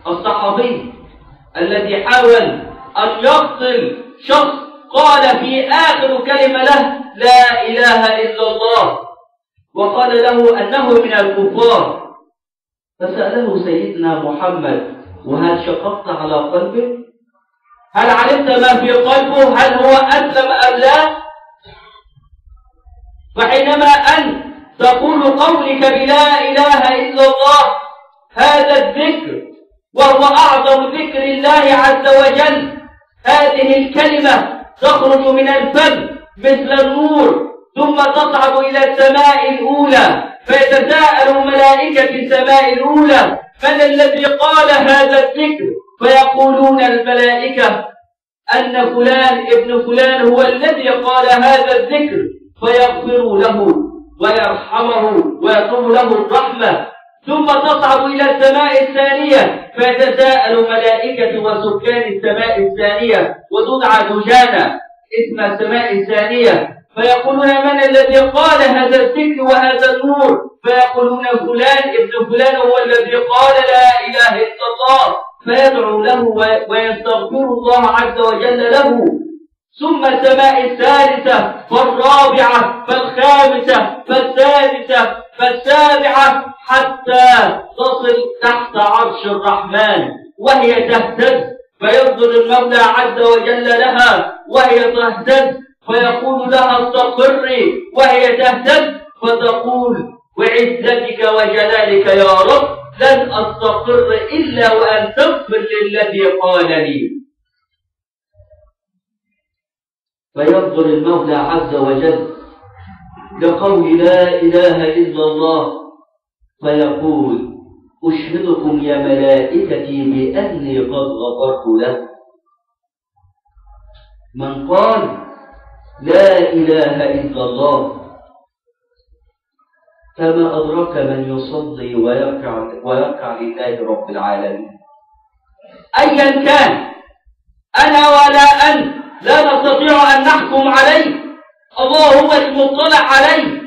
الصحابي الذي حاول أن يقتل شخص قال في آخر كلمة له لا إله إلا الله، وقال له أنه من الكفار. فسأله سيدنا محمد: وهل شققت على قلبه؟ هل علمت ما في قلبه؟ هل هو أسلم أم لا؟ فحينما أن تقول قولك بلا إله إلا الله، هذا الذكر وهو أعظم ذكر الله عز وجل، هذه الكلمة تخرج من الفم مثل النور ثم تصعد إلى السماء الأولى، فيتساءل ملائكة السماء الأولى: من الذي قال هذا الذكر؟ فيقولون الملائكة أن فلان ابن فلان هو الذي قال هذا الذكر، فيغفر له ويرحمه ويطلب له الرحمة. ثم تصعد إلى السماء الثانية، فيتساءل ملائكة وسكان السماء الثانية، وتدعى دجانة اسم السماء الثانية، فيقولون: من الذي قال هذا الذكر وهذا النور؟ فيقولون فلان ابن فلان هو الذي قال لا إله إلا الله، فيدعو له ويستغفر الله عز وجل له. ثم السماء الثالثة فالرابعة فالخامسة فالسادسة فالسابعة حتى تصل تحت عرش الرحمن وهي تهتز، فينظر المولى عز وجل لها وهي تهتز، فيقول لها استقري وهي تهتز، فتقول: وعزتك وجلالك يا رب لن أستقر إلا وأن تغفر للذي قال لي. فينظر المولى عز وجل لقول لا إله إلا الله، فيقول: أشهدكم يا ملائكتي بأني قد غفرت له. من قال لا إله إلا الله فما أدرك من يصلي ويركع لله رب العالمين. أيا كان، أنا ولا أنت لا نستطيع أن نحكم عليه، الله هو المطلع عليه،